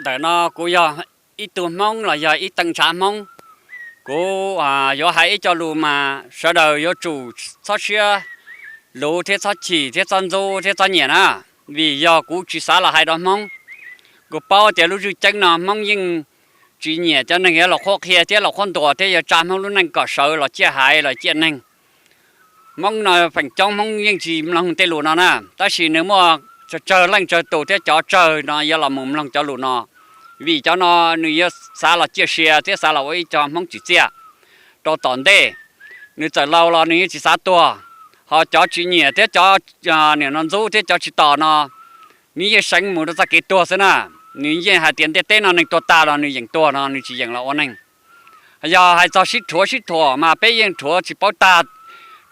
Ntawm no kuv yog ib tug Hmoob los yog ib tee ntshav Hmoob, kuv yuav hais ib co lus mas sawv daws yuav tsum txhob siab luv thiab txhob chim thiab txhob ntxub thiab txhob nyiam na, vim yog kuv tsis xav los hais rau Hmoob. Kuv paub tias lub zwj ceeb no Hmoob yeej tsis nyiam cov neeg yuav los qhuab qhia thiab los qhuab ntuas thiab yuav tsa Hmoob lub neej kom sawv los ciaj haiv los ciaj neeg. Hmoob no feem coob Hmoob yeej tsis mloog tej lus no na, tab sis nws muaj tsawg leej tsawg tus thiab cov tsawg no yuav los mus mloog cov lus no, vim cov no nws yuav xav los ciaj sia thiab xav los ua ib co Hmoob tsim txiaj rau tom ntej. Nws txawm laus los nws yeej tsis xav tuag, ho cov tsis nyiam thiab cov nim no ntxub thiab cov tsis tos no, nws yeej seev mus rau txoj kev tuag xwb na. Nws yeej hais tias ntiaj teb no neeg tuag tag los nws yeem tuag no nws tsis yeem los ua neeg. Yog hais txog sib rhuav sib thuam mas peb yeej rhuav tsis paub tag,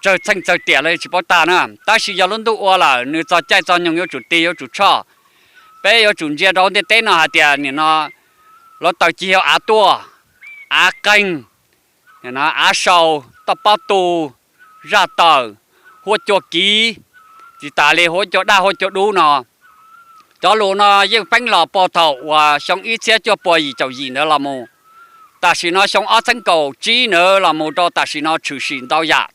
tsawg txheej tsawg tiam los tsis paub tag na, tab sis yog lub ntuj ua lawm nws txog caij txog nyoog yuav tsum tig yuav tsum tshoj. Peb yuav tsum ntsia rau ntiaj teb no hais tias nim no lawv taws cig yog av tuaj, av qeeg, av sau, toj pob tu, zaj tawm, huab cua kiv, tsis tas li huab cua daj huab cua dub no. Cov lus no yeej peeb los puag thaum uas xyoo ib txhiab cuaj puas yim caum yim ntawd los mus, tam sim no xyoo ob txhiab kaum tsib ntawd los mus rau tam sim no tshwm sim ntau yam.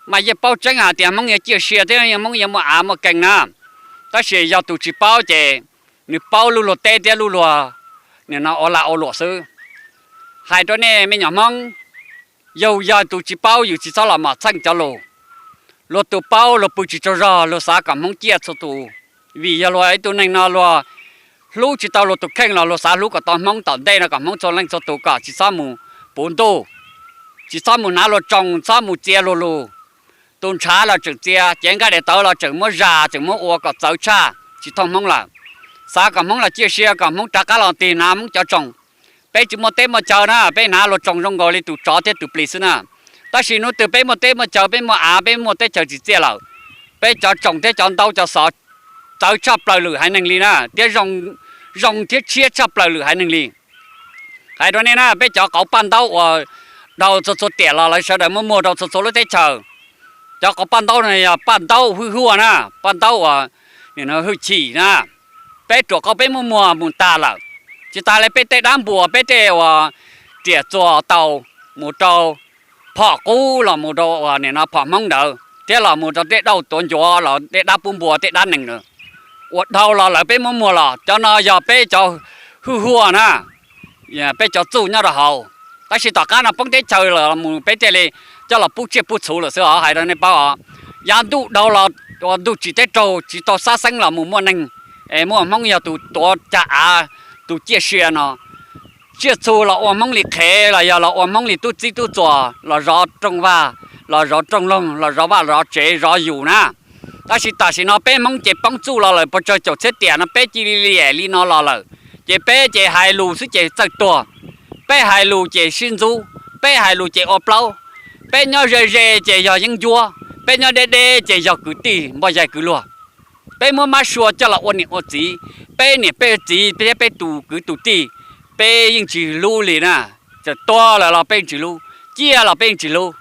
Mas yeej paub tseeb hais tias Hmoob yuav ciaj sia thiab Hmoob yuav muaj av muaj kees na, tab sis yog tus tsis paub ces nws paub lub luag teb thiab lub luag nim no ua lag ua luam xwb. Hais rau nej me nyuam Hmoob, yus yog tus tsis paub yus tsis txhob los mom txheej cov lus. Luag tus paub luag pw tsis tsaug zog luag xav kom Hmoob ciaj txhua tus, vim yog luag ib tug neeg no luag hlub tsis tau luag tus kheej los luag xav hlub kom tau Hmoob tom ntej no kom Hmoob txhua leej txhua tus kom tsis txhob mus puv ntuj, tsis txhob mus hnav luag tsoos, txhob mus txia luag lus. Tus ntshav los tseem txia, cev nqaij daim tawv los tseem muab zas tseem muab ua kom txawv tshaj tsis thooj Hmoob lawm. Xav kom Hmoob los ciaj sia kom Hmoob rov qab los tig hnav Hmoob cov tsoos. Peb tsis muaj teb muaj chaw na, peb hnav luag tsoos zoo nkaus li tus tsov thiab tus plis xwb na. Tab sis hnub twg peb muaj teb muaj chaw, peb muaj av, peb muaj teb chaws tsim txiaj lawm, peb cov tsoos thiab cov ntaub cov xov txawv tshaj plaws lwm haiv neeg li na, thiab zoo thiab tshiab tshaj plaws lwm haiv neeg li. Hais rau nej na, peb cov qauv paj ntaub uas dhau txhua txhua tiam los lawv sawv daws muab muag rau txhua txhua lub teb chaws. Cov qauv paj ntaub no yog paj ntaub hwj huaj na, paj ntaub uas hwj chim na, peb ruam qauv peb muab muag mus tas lawm. Tsis tas li peb tej dab npuas, peb tej uas riam txuas taus mus rau phom qub los mus rau uas nim no phom Hmoob ntawd thiab los mus rau tej dauj tuav ncuav los tej dab pub npua tej dab nees ntawd, uas dhau los lawm peb muab muag los cov no yog peb cov hwj huaj na, peb cov txuj nyob rau hauv. Tab sis tom qab no poob teb chaws los mus peb thiaj li coj los pub tsiaj pub txhu lawm xwb os, hais rau nej paub os. Yav ntuj dhau los ua ntuj tsim teb raug tsis tau xab xeeb los mus muaj neeg, es muaj Hmoob yog tus tuav cag av, tus ciaj sia no. Tsiaj txhu los ua Hmoob li qhev los yog los ua Hmoob li tub txib tub txuas los zov rooj vag, los zov rooj loog, los zov vaj zov tsev zov yus na. Tab sis tam sim no peb Hmoob ces poob txuj los lawm puas tsawg caum txhiab tiam no peb cia li liam li no los lawm, ces peb ces hais lus xwb ces txawj tuag. Peb hais lus ces sib ntxub, peb hais lus ces ua plaub, peb nyob ze ze ces yog yeeb ncuab, peb nyob deb deb ces yog kwv tij npoj yaig kwv luag. Peb muab mab sua coj los ua niam ua txiv, peb niam peb txiv thiab peb tus kwv tus tij, peb yeej tsis hlub li na. Txawm tuag lawm los peb yeej tsis hlub, ciaj los peb yeej tsis hlub.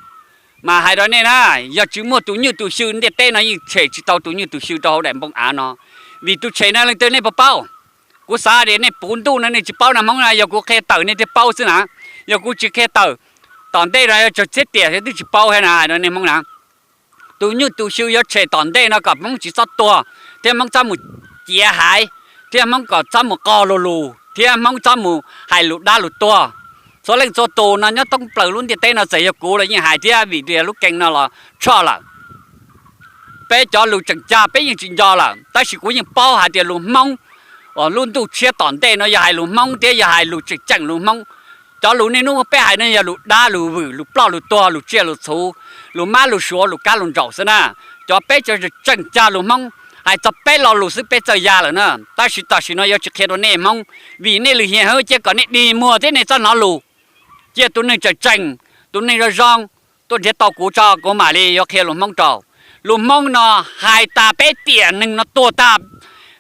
Mas hais rau nej na, yog tsis muaj tus nywj tus xyw ntiaj teb no yeej tshem tsis tau tus nywj tus xyw rau hauv daim npoo av no. Vim tus tshem no leej twg nej puas paub? Kuv xav tias nej puv ntuj no nej tsis paub na Hmoob na, yog kuv qhia tawm nej thiaj paub xwb na. Yog kuv tsis qhia tawm, tom ntej no yuav tsawg txhiab tiam thiab twb tsis paub thiab na, hais rau nej Hmoob na. Tus nywj tus xyw yuav tshem tom ntej no kom Hmoob tsis txhob tuag, thiab Hmoob txhob mus ciav haiv, thiab Hmoob kom txhob mus qog luag lus, thiab Hmoob txhob mus hais lus dab lus tuag. Txhua leej txhua tus no nyob thoob plaws lub ntiaj teb no txawm yog kuv los yeej hais thiab vim tias lub keeb no los tshoj lawm. Peb cov lus tseem cag peb yeej tsis nco lawm, tab sis kuv yeej paub hais tias lus Hmoob uas lub ntuj tshiab tom ntej no yog hais lus Hmoob thiab yog hais lus tseem ceem lus Hmoob. Cov lus niaj hnub peb hais no yog lus dab lus vwm lus ploj lus tuag lus tsiaj lus txhu, lus mab lus suav lus kab lus ntsaum xwb na. Cov peb cov tseem cag lus Hmoob hais txog peb lo lus xwb peb txawj ya lawm na, tab sis tam sim no yuav tsis qhia rau nej Hmoob, vim nej lwm hiam hwv cia kom nej dig muag thiab nej txhob hnov lus. Cia tus neeg tseem tseem, tus neeg zoo zoo tuaj nrhiav tau kuv tso kuv mam li yuav qhia lus Hmoob rau. Lus Hmoob no hais tas peb tiam neeg no tuag tag,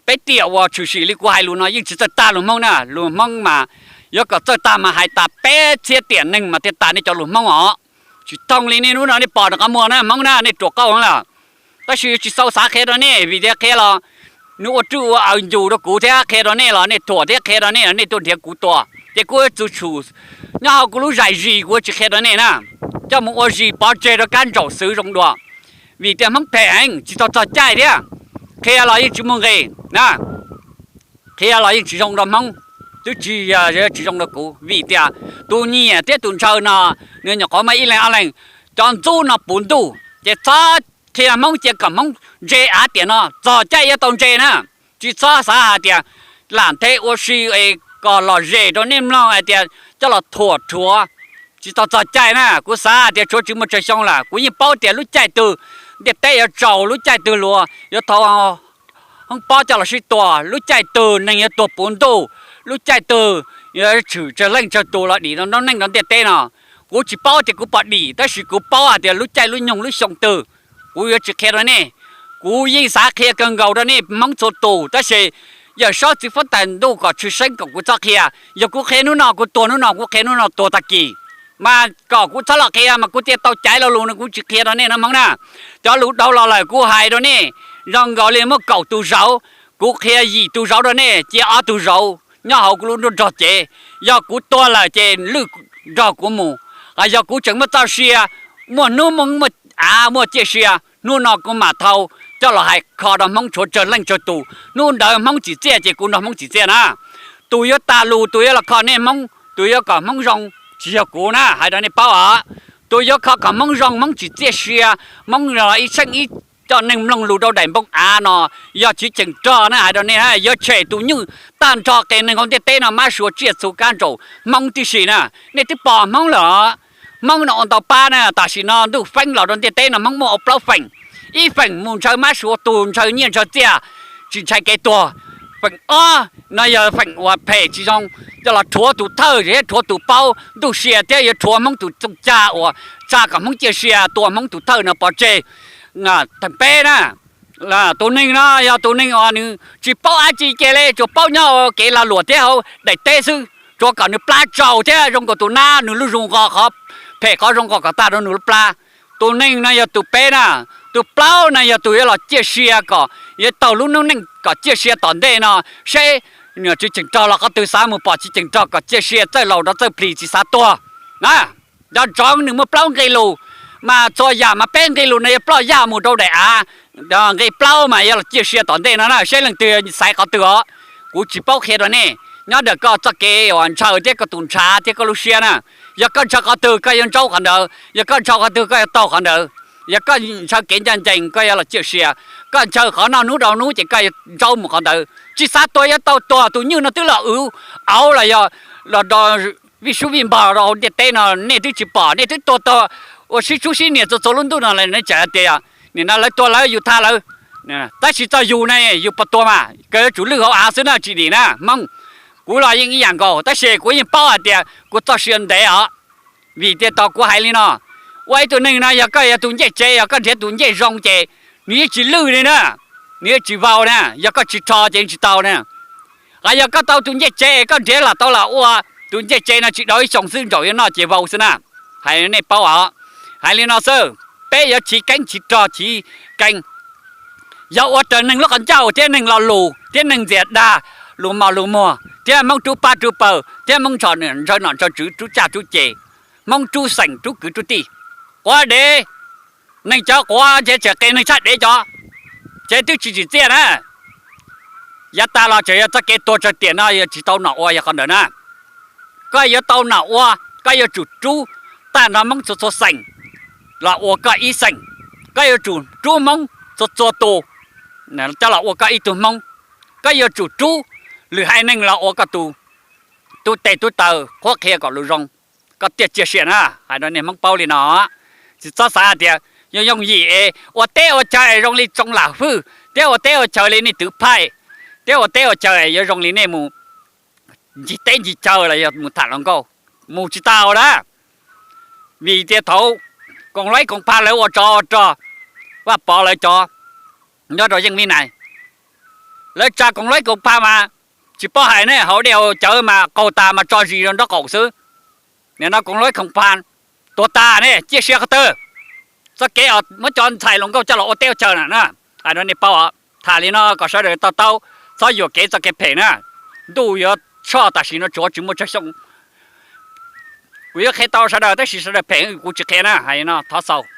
peb tiam uas tshwm sim li kuv hais lus no yeej tsis txawj tag lus Hmoob na. Lus Hmoob mas yuav kom txawj tag mas hais tas peb txhiab tiam neeg mas thiaj tas nej cov lus Hmoob os. Tsis thooj li nej hnub no nej pom rov qab muag na Hmoob na, nej ruam qauj lawm. Tab sis tsis xav xav qhia rau nej vim tias qhia los nws ua rwj ua aws ncus rau kuv thiab qhia rau nej los nej thuam thiab qhia rau nej los nej tuaj nrhiav kuv tua. Ces kuv yuav txwv tshum nyob hauv kuv lub zais zis, kuv yuav tsis qhia rau nej na. Coj mus ua zis pov tseg rau kab ntsaum xwb zoo dua. Vim tias Hmoob phem heev tsis tau txog caij thiab, qhia los yeej tsis muaj nqis na. Qhia los yeej tsis zoo rau Hmoob, twb tsis, tsis zoo rau kuv. Vim tias tus nyiam thiab tus ntshaw no nws nyuam qhuav muaj ib leeg ob leeg, cov ntxub no puv ntuj ces txhob qhia Hmoob cia kom Hmoob ntse av tiam no, txog caij yuav tau ntse na. Tsis txhob xav hais tias lam nthe ua si es kom lom zem rau nej mloog hais tias coj los thuam rhuav, tsis tau txog caij na. Kuv xav hais tias tshuav tsis muaj tsawg xyoo lawm, kuv yeej paub tias lub caij twg ntiaj teb yuav tsaus, lub caij twg luag yuav thau hoob pob coj los sib tua, lub caij twg neeg yuav tuag puv ntuj, lub caij twg yuav tshwm tsawg leej tsawg tus los dim rau neej rau ntiaj teb no. Kuv tsis paub tias kuv puas dim, tab sis kuv paub hais tias lub caij lub nyoog lub xyoo twg, kuv yuav tsis qhia rau nej. Kuv yeej xav qhia kawg nkaus rau nej Hmoob txhua tus, tab sis Yawm Saub txiv huab tais ntuj kom tshwj xeeb kom kuv txhob qhia. Yog kuv qhia hnub no kuv tuag hnub no, kuv qhia hnub no tuag tag kis, mas kom kuv txhob los qhia mas kuv thiaj tau caiv lo lus no kuv tsis qhia rau nej no Hmoob na. Cov lus dhau los lawm kuv hais rau nej zoo nkaus li muaj kaum tus zauv, kuv qhia yim tus zauv rau nej, cia ob tug zauv nyob hauv kuv lub nruab nrog cev. Yog kuv tuag lawm ces lwj nrog kuv mus, yog kuv tseem muaj txoj sia, muaj hnub muaj av muaj ciaj sia, hnub no kuv mam thau coj los hais kho rau Hmoob tshuav tsawg leej tsawg tus. Hnub ntawd Hmoob tsim txiaj ces kuv nrog Hmoob tsim txiaj na. Tus yuav tas lus, tus yuav los kho nej Hmoob, tus yuav kom Hmoob zoo, tsis yog kuv na, hais rau nej paub os. Tus yuav kho kom Hmoob zoo, Hmoob tsim txiaj sia, Hmoob ib tsheej ib cov neeg mloog lus rau daim npoo av no yog Tsis Cheem Rog na, hais rau nej, yuav tshem tus nywj tag nrho qee neeg hauv ntiaj teb no mab sua tsiaj txhu kab ntsaum Hmoob tib si na. Nej twb pom Hmoob lawm os. Hmoob no ua ntau pab na, tam sim no ntuj feeb los rau ntiaj teb no Hmoob muaj ua plaub feem. Ib feem mus ntshaw mab sua tug, ntshaw nyiaj ntshaw txiaj, tsis ntshai kev tuag. Feem ob no yog feem uas phem tsis zoo, coj los rhuav tus thawj thiab rhuav tus paub ntuj sia thiab yuav rhuav Hmoob tus txooj cag uas tsa kom Hmoob ciaj sia, tua Hmoob tus thawj no pov tseg. Theem peb na, tus neeg no yog tus neeg uas nws tsis paub dab tsi kiag li, tsuas paub nyob kev lag luam thiab hauv daim teb xwb, tsuav kom nws plab tsaus thiab zoo nkaus tus nab, nws lub zoo nqos qhov phem qhov zoo nqos kom tag rau nws lub plab. Tus neeg no yog tus peb na. Tus plaub no yog tus yuav los ciaj sia kom yuav taug lub noob neej kom ciaj sia tom ntej no, seb Tsis Cheem Rog los qhov twg, xav mus pom Tsis Cheem Rog kom ciaj sia, txawj laus rau txawj plis tsis xav tuag na. Nco ntsoov nws muaj plaub nqe lus, mas txhua yam mas peb nqe lus no yuav ploj yaj mus rau daim av. Nqe plaub mas yog los ciaj sia tom ntej no na, seb leej twg xaiv qhov twg os. Kuv tsis paub qhia rau nej, nyob ntawm koj txoj kev uas ntshaw thiab koj tus ntshav thiab koj lub siab na. Yog koj ntshaw qhov twg koj yuav ntsaub qhov ntawd, yog koj ntshaw qhov twg koj yuav taug qhov ntawd. Yog koj ntshaw kev ncaj ncees koj yuav los ciaj sia, koj ntshaw qhov noj hnub rau hnub ces koj yuav ntsaub mus qhov ntawd. Tsis xav tuag yuav tau tuag, tus nywj no twb los wv auv los yog los do vij sub vij npog rau hauv ntiaj teb no nej twb tsis pom, nej twb tuag tag ua sib tsub sib nias txog txhua lub ntuj no lawm, nej tseem hais tias nim no lawv tua lawv yus tha lawv. Tab sis txog yus ne yus puas tuag mas kawg yuav tsum lwj hauv av xwb na tsis dim na Hmoob. Kuv los yeej ib yam nkaus tab sis kuv yeej paub hais tias kuv txoj sia ntev os. Vim tias tos kuv hais li no, ua ib tug neeg no yog koj yog tus ncej tsev, yog koj nrhiav tus ncej zoo ces nws yeej tsis lwj li na, nws yeej tsis vau na, yog koj tsis rho ces yeej tsis tau na. Ho yog koj tau tus ncej tsev, koj nrhiav los tau los ua, tus ncej tsev no tsis dhau ib xyoos xwb ntsaum yuav noj ces vau xwb na. Hais nej paub os, hais li no xwb, peb yuav chiv keeb chiv rog chiv keeb. Yog ua raws neeg lub qhov ncauj thiab neeg lo lus thiab neeg ntxias dag, lus mos lus muag thiab Hmoob rub pab rub pawg thiab Hmoob ntshaw nom ntshaw tswv, rub tsaj rub ceg, Hmoob rub xeem rub kwv rub tij, quav dev, neeg cov quav ntshe tseem qe neeg tshaj dev cov, ces twb tsis tsim txiaj na. Yav tas los tseem yog txoj kev tuag tsawg tiam no yuav tsis tau nom ua yog qhov ntawd na. Koj yuav tau nom ua, koj yuav tsum rub tag nrho Hmoob txhua txhua xeem los ua koj ib xeem. Koj yuav tsum rub Hmoob txhua txhua tus coj los ua koj ib tug Hmoob. Koj yuav tsum rub lwm haiv neeg los ua koj tus tub tes tub taw qhuab qhia kom lus zoo. Koj thiaj ciaj sia na, hais rau nej Hmoob paub li no. Tsis txhob xav hais tias yooj yooj yim es ua teb ua chaw es zoo li Tsoom Lam Hwj thiab ua teb ua chaw li nej Twv Phaij thiab ua teb ua chaw es yuav zoo li nej mus ncig teb ncig chaw los yog mus tham hluas nkauj, mus tsis tau na. Vim tias thaum Koom Laib Koom Pha lawv ua tsov ua rog, Vaj Pov lawv cov nyob rau Yeej Vib Nais, lawv tsa Koom Laib Koom Pha mas tsis paub hais ne, haus dej haus cawv mas qaug tas mas tso zis rau nraub qaum xwb. Nim no Koom Laib Koom Pha tuag tas ne, ciaj sia qhov twg? Txoj kev muab cov ntxhais hluas nkauj coj los ua teb ua chaw na, hais rau nej paub os. Tham li no kom sawv daws to taub, txhob yuam kev txoj kev phem na. Ntuj yuav tshoj tam sim no tsuav tsis muaj tsawg xyoo. Kuv yuav qhia tau sawv daws tab sis sawv daws phem kuv tsis qhia na, hais li no thov xaus.